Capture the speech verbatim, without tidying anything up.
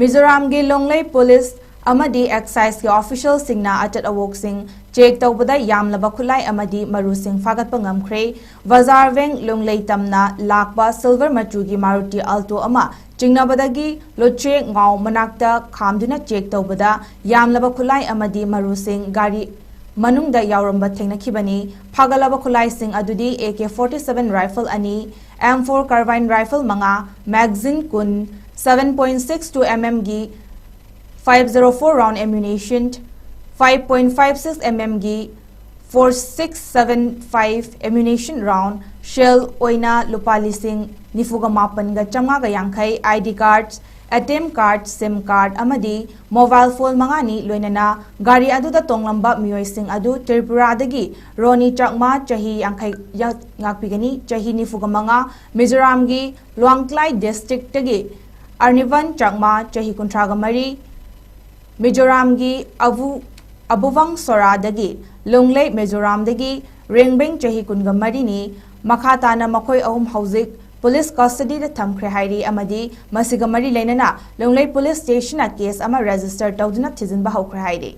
ꯃꯤꯖꯣꯔꯥꯝꯒꯤ ꯂꯣꯡꯂꯩ police ꯑꯃꯗꯤ ꯑꯦꯛꯁꯥꯏꯖꯒꯤ ꯑꯣꯐꯤꯁꯤꯌꯦꯜꯁꯤꯡꯅ ꯑꯆꯠ ꯑꯋꯣꯛꯁꯤꯡ check ꯇꯧꯕꯗ ꯌꯥꯝꯂꯕ ꯈꯨꯠꯂꯥꯏ ꯑꯃꯗꯤ ꯃꯔꯨꯁꯤꯡ ꯐꯥꯒꯠꯄ ꯉꯝꯈ꯭ꯔꯦ꯫ ꯕꯖꯥꯔ ꯋꯦꯡ ꯂꯣꯡꯂꯩ ꯇꯝꯅ ꯂꯥꯛꯄ ꯁꯤꯜꯚꯔ ꯃꯆꯨꯒꯤ ꯃꯥꯔꯨꯇꯤ ꯑꯜꯇꯣ ꯑꯃ ꯆꯤꯡꯅꯕꯗꯒꯤ ꯂꯣꯆꯦ ꯉꯥꯎ ꯃꯅꯥꯛꯇ ꯈꯥꯝꯗꯨꯅ ꯆꯦꯛ ꯇꯧꯕꯗ ꯌꯥꯝꯂꯕ ꯈꯨꯠꯂꯥꯏ ꯑꯃꯗꯤ ꯃꯔꯨꯁꯤꯡ ꯒꯥꯔꯤ ꯃꯅꯨꯡꯗ ꯌꯥꯎꯔꯝꯕ ꯊꯦꯡꯅꯈꯤꯕꯅꯤ꯫ ꯐꯥꯒꯠꯂꯕ ꯈꯨꯠꯂꯥꯏꯁꯤꯡ ꯑꯗꯨꯗꯤ A K forty seven rifle ꯑꯅꯤ, ꯑꯦꯝ ꯐꯣꯔ ꯀꯥꯔꯕꯥꯏꯟ ꯔꯥꯏꯐꯜ ꯃꯉꯥ, ꯃꯦꯒꯥꯖꯤꯟ ꯀꯨꯟ, seven point six two M ꯑꯦꯝꯒꯤ five zero four round ammunition, five point five six M ꯑꯦꯝꯒꯤ four six seven five ammunition round, cell ꯑꯣꯏꯅ ꯂꯨꯄꯥ ꯂꯤꯁꯤꯡ ꯅꯤꯐꯨꯒ ꯃꯥꯄꯟꯒ ꯆꯥꯝꯃꯉꯥꯒ ꯌꯥꯡꯈꯩ, I D card, A T M card, SIM card ꯑꯃꯗꯤ ꯃꯣꯕꯥꯏꯜ ꯐꯣꯟ ꯃꯉꯥꯅꯤ, ꯂꯣꯏꯅꯅ ꯒꯥꯔꯤ ꯑꯗꯨꯗ ꯇꯣꯡꯂꯝꯕ ꯃꯤꯑꯣꯏꯁꯤꯡ ꯑꯗꯨ ꯇ꯭ꯔꯤꯄꯨꯔꯥꯗꯒꯤ ꯔꯣꯅꯤ ꯆꯥꯛꯃꯥ, ꯆꯍꯤ ꯌꯥꯡꯈꯩ, ꯉꯥꯛꯄꯤꯒꯅꯤ, ꯆꯍꯤ ꯅꯤꯐꯨꯒ ꯃꯉꯥ, ꯃꯤꯖꯣꯔꯥꯝꯒꯤ ꯂꯨꯋꯥꯡꯇ꯭ꯂꯥꯏ ꯗꯤꯁꯇ꯭ꯔꯤꯛꯇꯒꯤ ꯑꯔꯅꯤꯕꯟ ꯆꯥꯛꯃꯥ, ꯆꯍꯤ ꯀꯨꯟꯊ꯭ꯔꯥꯒ ꯃꯔꯤ, ꯃꯤꯖꯣꯔꯥꯝꯒꯤ ꯑꯕꯨ-, ꯑꯕꯨꯕꯪ ꯁꯣꯔꯥꯗꯒꯤ ꯂꯣꯡꯂꯩ, ꯃꯤꯖꯣꯔꯥꯝꯗꯒꯤ ꯔꯦꯡꯕꯦꯡ, ꯆꯍꯤ ꯀꯨꯟꯒ ꯃꯔꯤꯅꯤ꯫ ꯃꯈꯥ ꯇꯥꯅ ꯃꯈꯣꯏ ꯑꯍꯨꯝ ꯍꯧꯖꯤꯛ ꯄꯨꯂꯤꯁ ꯀꯁꯇꯗꯤꯗ ꯊꯝꯈ꯭ꯔꯦ ꯍꯥꯏꯔꯤ ꯑꯃꯗꯤ ꯃꯁꯤꯒ ꯃꯔꯤ ꯂꯩꯅꯅ ꯂꯣꯡꯂꯩ ꯄꯨꯂꯤꯁ ꯁ꯭ꯇꯦꯁꯟꯅ ꯀꯦꯁ ꯑꯃ ꯔꯦꯖꯤꯁꯇꯔ ꯇꯧꯗꯨꯅ ꯊꯤꯖꯤꯟꯕ ꯍꯧꯈ꯭ꯔꯦ ꯍꯥꯏꯔꯤ꯫